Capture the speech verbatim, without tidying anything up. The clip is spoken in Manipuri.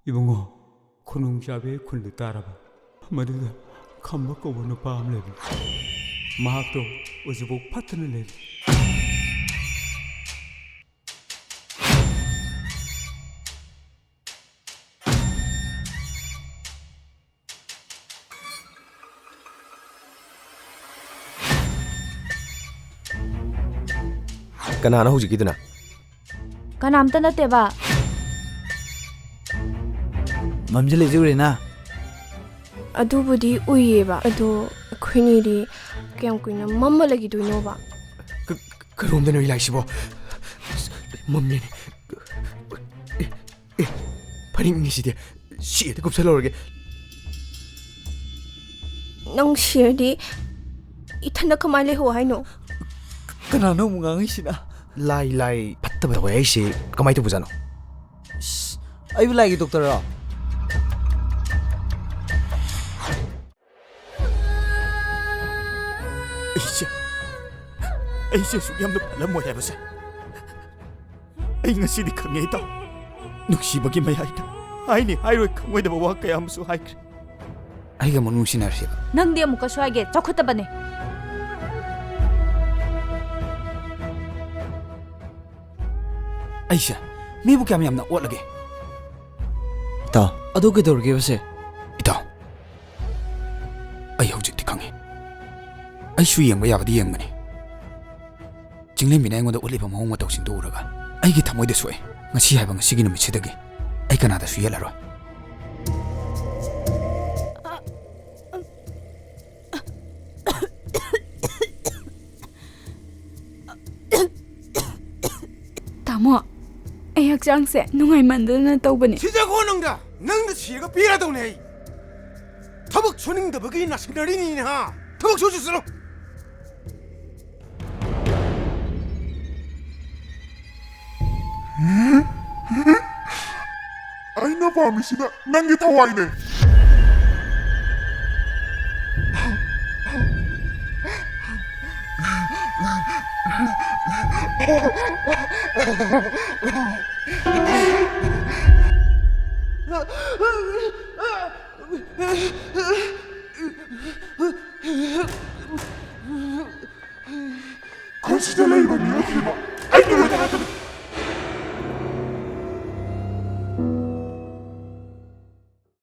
ꯏꯕꯨꯡꯉꯣ, ꯈꯨꯅꯨꯡ ꯆꯥꯕꯤ ꯈꯨꯟꯗꯨ ꯇꯥꯔꯕ? ꯃꯗꯨꯗ ꯈꯝꯕ ꯀꯧꯕ ꯅꯨꯄꯥ ꯑꯃ ꯂꯩꯕꯅꯤ꯫ ꯃꯍꯥꯛꯇꯣ ꯍꯧꯖꯤꯛꯐꯥꯎ ꯐꯠꯇꯅ ꯂꯩꯔꯤ꯫ ꯀꯅꯥꯅꯣ ꯍꯧꯖꯤꯛꯀꯤꯗꯨꯅ? ꯀꯅꯥꯝꯇ ꯅꯠꯇꯦꯕ꯫ ꯃꯝꯁꯤꯜꯂꯛꯏꯁꯦ ꯎꯔꯦꯅ꯫ ꯑꯗꯨꯕꯨꯗꯤ ꯎꯏꯌꯦꯕ, ꯑꯗꯣ ꯑꯩꯈꯣꯏꯅꯤꯗꯤ ꯀꯌꯥꯝ ꯀꯨꯏꯅ ꯃꯝꯃ ꯂꯩꯈꯤꯗꯣꯏꯅꯣꯕ? ꯀ-, ꯀꯔꯣꯝꯗꯅꯣ ꯂꯥꯏꯁꯤꯕꯣ? ꯃꯝꯃꯦꯅꯦ꯫ ꯑꯦ, ꯑꯦ, ꯐꯅꯦꯛꯅꯤ ꯁꯤꯗꯤ꯫ ꯁꯤꯗ ꯀꯨꯞꯁꯜꯍꯧꯔꯒꯦ꯫ ꯅꯪ ꯁꯤꯔꯗꯤ ꯏꯊꯟꯗ ꯀꯃꯥꯏꯅ ꯂꯩꯍꯧ ꯍꯥꯏꯅꯣ? ꯀꯅꯥꯅꯣ ꯑꯃꯨꯛ ꯉꯥꯡꯉꯤꯁꯤꯅ? ꯂꯥꯏ, ꯂꯥꯏ ꯐꯠꯇꯕ ꯇꯧꯋꯦ ꯍꯥꯏꯁꯦ ꯀꯃꯥꯏꯅ ꯇꯧꯕꯖꯥꯠꯅꯣ? ꯏꯁ, ꯑꯩꯕꯨ ꯂꯥꯏꯒꯤ ꯗꯣꯛꯇꯔꯔꯣ? ꯑꯩꯁꯦ, ꯑꯩꯁꯦ ꯑꯁꯨꯛ ꯌꯥꯝꯅ ꯐꯠꯂꯝꯃꯣꯏ ꯍꯥꯏꯕꯁꯦ ꯑꯩ ꯉꯁꯤꯗꯤ ꯈꯪꯉꯦ, ꯏꯇꯥꯎ꯫ ꯅꯨꯡꯁꯤꯕꯒꯤ ꯃꯌꯥꯏꯗ ꯍꯥꯏꯅꯤ ꯍꯥꯏꯔꯣꯏ ꯈꯪꯉꯣꯏꯗꯕ ꯋꯥ ꯀꯌꯥ ꯑꯃꯁꯨ ꯍꯥꯏꯈ꯭ꯔꯦ꯫ ꯑꯩꯒ ꯑꯃꯨꯛ ꯅꯨꯡꯁꯤꯅꯔꯁꯦꯕ꯫ ꯅꯪꯗꯤ ꯑꯃꯨꯛꯀꯁꯨ ꯍꯥꯏꯒꯦ, ꯆꯥꯎꯈꯠꯇꯕꯅꯦ꯫ ꯑꯩꯁꯦ ꯃꯤꯕꯨ ꯀꯌꯥꯝ ꯌꯥꯝꯅ ꯑꯣꯠꯂꯒꯦ? ꯏꯇꯥꯎ, ꯑꯗꯨ ꯀꯩꯗꯧꯔꯒꯦꯕꯁꯦ? ꯏꯇꯥꯎ, ꯑꯩ ꯍꯧꯖꯤꯛꯇꯤ ꯈꯪꯉꯦ꯫ ꯑꯩꯁꯨ ꯌꯦꯡꯕ ꯌꯥꯕꯗꯤ ꯌꯦꯡꯕꯅꯤ꯫ ꯆꯤꯡꯂꯦꯝꯕꯤꯅ ꯑꯩꯉꯣꯟꯗ ꯎꯠꯂꯤꯕ ꯃꯑꯣꯡ ꯃꯇꯧꯁꯤꯡꯗꯨ ꯎꯔꯒ ꯑꯩꯒꯤ ꯊꯃꯣꯏꯗ ꯁꯣꯛꯑꯦ꯫ ꯉꯁꯤ ꯍꯥꯏꯕ ꯉꯁꯤꯒꯤ ꯅꯨꯃꯤꯠꯁꯤꯗꯒꯤ ꯑꯩ ꯀꯅꯥꯗꯁꯨ ꯌꯦꯠꯂꯔꯣꯏ꯫ ꯇꯥꯃꯣ, ꯑꯩ ꯍꯛꯆꯥꯡꯁꯦ ꯅꯨꯡꯉꯥꯏꯃꯟꯗꯗꯅ ꯇꯧꯕꯅꯦ꯫ ꯁꯤꯖꯈꯣ ꯅꯪꯗ! ꯅꯪꯗ ꯁꯤꯔꯒ ꯄꯤꯔꯗꯧꯅꯦ ꯑꯩ! ꯊꯕꯛ ꯁꯨꯅꯤꯡꯗꯕꯒꯤ ꯅꯥꯁꯤꯟꯅꯔꯤꯅꯤꯅꯦ, ꯍꯥ? ꯊꯕꯛ ꯁꯨꯁꯤ ꯆꯠꯂꯣ! ꯑꯩꯅ ꯄꯥꯝꯃꯤꯁꯤꯅ ꯅꯪꯒꯤ ꯊꯋꯥꯏꯅꯦ꯫ ꯈꯨꯠꯁꯤꯗ ꯂꯩꯕ ꯃꯤꯑꯣꯏ ꯈꯨꯗꯤꯡꯃꯛ